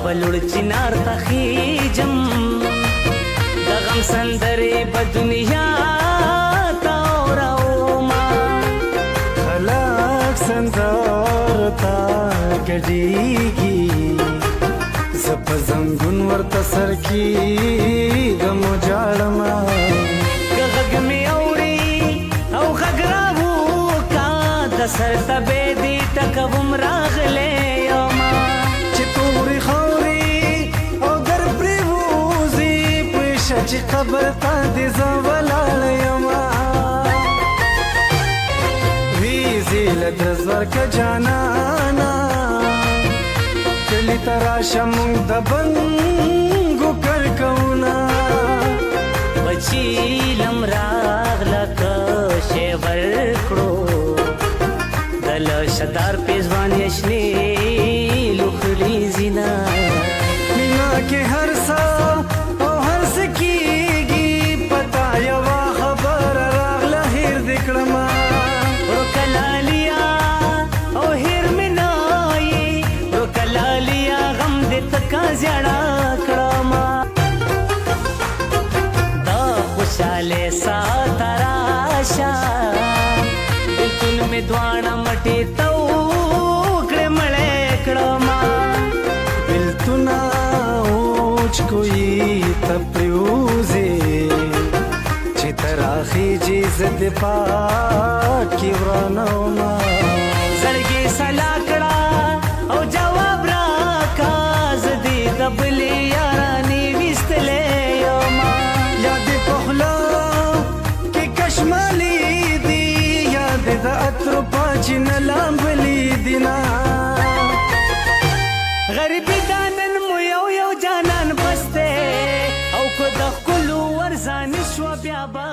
به لوړ چنار ته خېژم، د غم سندرې به دنیا ته اورومه. خلک سندر ته ګډېږي، زه په زنګون ورته سر کېږم او ژاړمه. که غږ مې اوري او غږ راوکا، د سر تبې دې ټکوم راغلی یمه. چې تورې خاورې او ګر پرېوځي، پوه شه چې قبر ته دې زه ولاړ یمه. ویزې له درز ورکه جانانه، کلي ته راشه مونږ د بنګو کر کوونه. بچی لم راغله که شی ورکړو، د لشدار پیزوان یشنې لوخړې زینا. مینا کې هر څه او هر څه کېږي، پتا یوه خبره راغله هېر دې کړمه. ورکلالیا او هیر مې نه یې، ورکلالیا غم دې تکا زیړه کړمه. د خوشاله ساته راشه، بلتون مې دواړه مټې ته وکړې مړې کړمه. بلتونه اوچ کوي ته پرېوځې، چې ته راخېژې زه دې پاکې ورانومه. زړګي سلا کړه او جواب راکا، زه دې د بلې یارانې ویستلی یمه. یا دې په خوله کې کشمالي دي، یا دې د عطرو پاچینه لامبلي دي نه. غریبي دا نن مو یو یو جانان بس دی، او که د ښکلو ورزانې شوه بیا به